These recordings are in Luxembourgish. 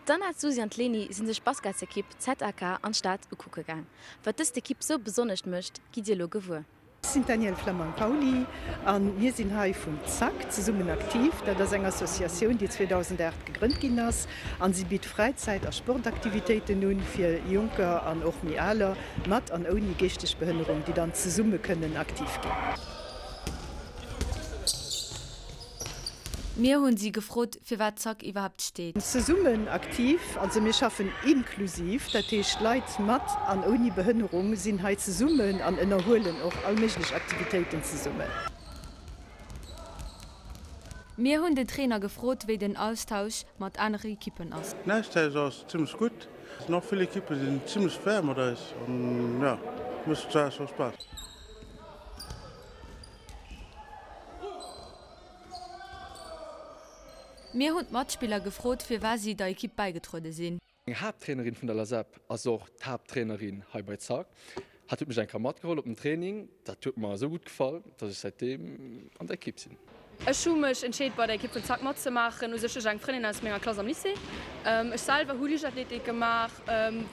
D'Anna, d'Susi an d'Leni sinn sech d'Basketsekipp ZAK an d'Stad ukucke gaang. Wat dëst Ekipp sou besonnescht mécht, gitt dir elo gewuer. Ech sinn d'Danièle Flammang-Pauly an mir sinn hei vum ZAK, Zesummen Aktiv. Dat ass eng Associatioun, déi 2008 gegrënnt ginn ass an si bitt Fräizäit a Sportaktivitéiten un fir Jonker an och méi Aler mat an ouni geeschteg Behënnerung, déi dann zesumme kënnen aktiv ginn. Mir hunn si gefrot, firwat Zack iwwerhaapt steet. Zesummen aktiv, also mir schaffen inklusiv, dat heescht Leit mat an ouni Behënnerung sinn hei zesummen an ënnerhuelen och all méiglech Aktivitéiten zesummen. Mir hunn den Trainer gefrot, wéi den Austausch mat anere Ekippen ass. Den Austausch ass zimmlech gutt, et sinn och vill Ekippen sinn zimmlech fair mat eis an jo, mécht zwar scho Spaass. Mir hunn d'Matspiller gefrot, firwat si der Ekipp bäigetruede sinn. Eng Haapttrainerin vun der LASEP ass och d'Haapttrainerin hei bei zack. Hat huet mech eng Kéier matgeholl op den Training. Dat huet mer esou gutt gefall, dass ech säitdeem an der Ekipp sinn. Ech hu mech entscheet bei der Ekipp vun zack matzemaachen, u sech duerch eng Frëndin aus menger Klass am Lycée. Ech selwer hu Liichtathletik gemaach,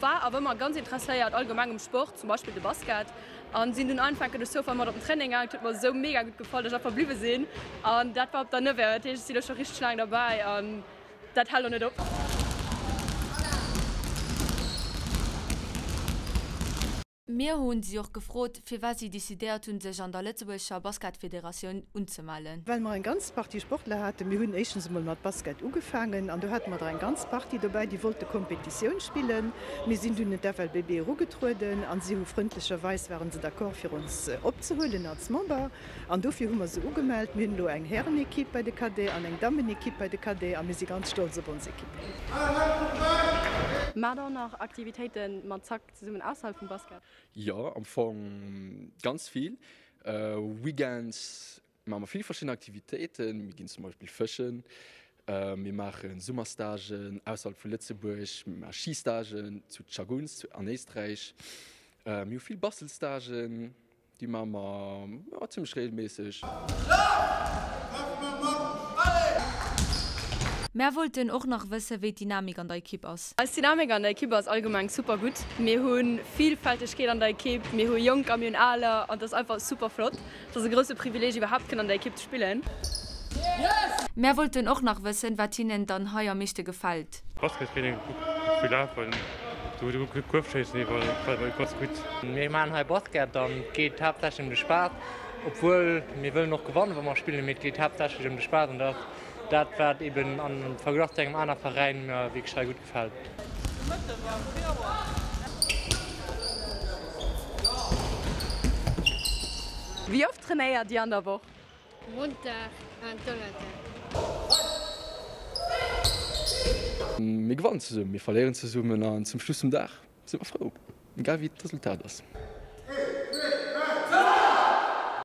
war awer ëmmer ganz interesséiert allgemeng um Sport, zum Beispill de Basket. An sinn dunn einfach enke duerch Zoufall mat op den Training gaangen. Et huet mer esou mega gutt gefall, dass ech einfach bliwwe sinn. An dat war op der Nevers. Dat heescht, ech sinn elo scho richteg laang derbäi an dat hält och net op. Mir hunn si och gefrot, firwat si decidéiert hunn, sech an der lëtzebuergescher Basketfederatioun unzemellen. Well mer eng ganz Partie Sportler haten. Mir hunn éischtens emol mat Basket ugefaangen an do hate mer der eng ganz Partie dobäi, déi wollte Kompetitioun spillen. Mir sinn dunn un d'FLBB erugetrueden an si hu frëndlecherweis waren se d'accord fir ons opzehuelen als Member an dofir hu mer se ugemellt. Mir hunn elo eng Härenequipe bei de Cadets an eng Dammenequipe bei de Cadets a mir si ganz stolz op ons Equipe. Maacht der och nach Aktivitéite mat Zack zesummen ausserhalb vum Basket? Jo, am Fong ganz vill. Weekends Maache mer vill verschidden Aktivitéiten. Mir ginn zum Beispill fëschen, mir maache Summerstagen ausserhalb vu Lëtzebuerg, mir maache Schistagen zu Tschagguns an Éisträich. Mir hu vill Bastelstagen, déi maache mer jo zimmlech reegelméisseg. Mär wollten och nach wëssen, wéi d'Dynamik an der Ekipp ass. Eis Dynamik an der Ekipp ass allgemeng super gutt. Mir hu Villfältegkeet an der Ekipp, mir hu Jonker, mir hunn Aler an et ass einfach super flott. Et ass e grousse Privileeg iwwerhaapt kënnen an der Ekipp ze spillen. Mär wollten och nach wëssen, wat hinnen dann hei am meeschte gefält. Baskettraining, vill lafen, do Kuerf schéissen iwwerall, gefält mer ganz gutt. Mir maachen hei Basket an et geet haaptsächlech ëm de Spaass, obwuel mir wëllen och gewannen wa mer spillen, mee et geet haaptsächlech ëm de Spaass an dat ass dat wat eben am Verglach zu engem aner Veräin mir wierklech hei gutt gefält. Wéi oft trainéiert Dir an der Woch? Montag an Donnerdag. Mir gewannen zesummen, mir verléieren zesummen an zum Schluss vum Dag si mer frou, egal wéi d'Resultat ass.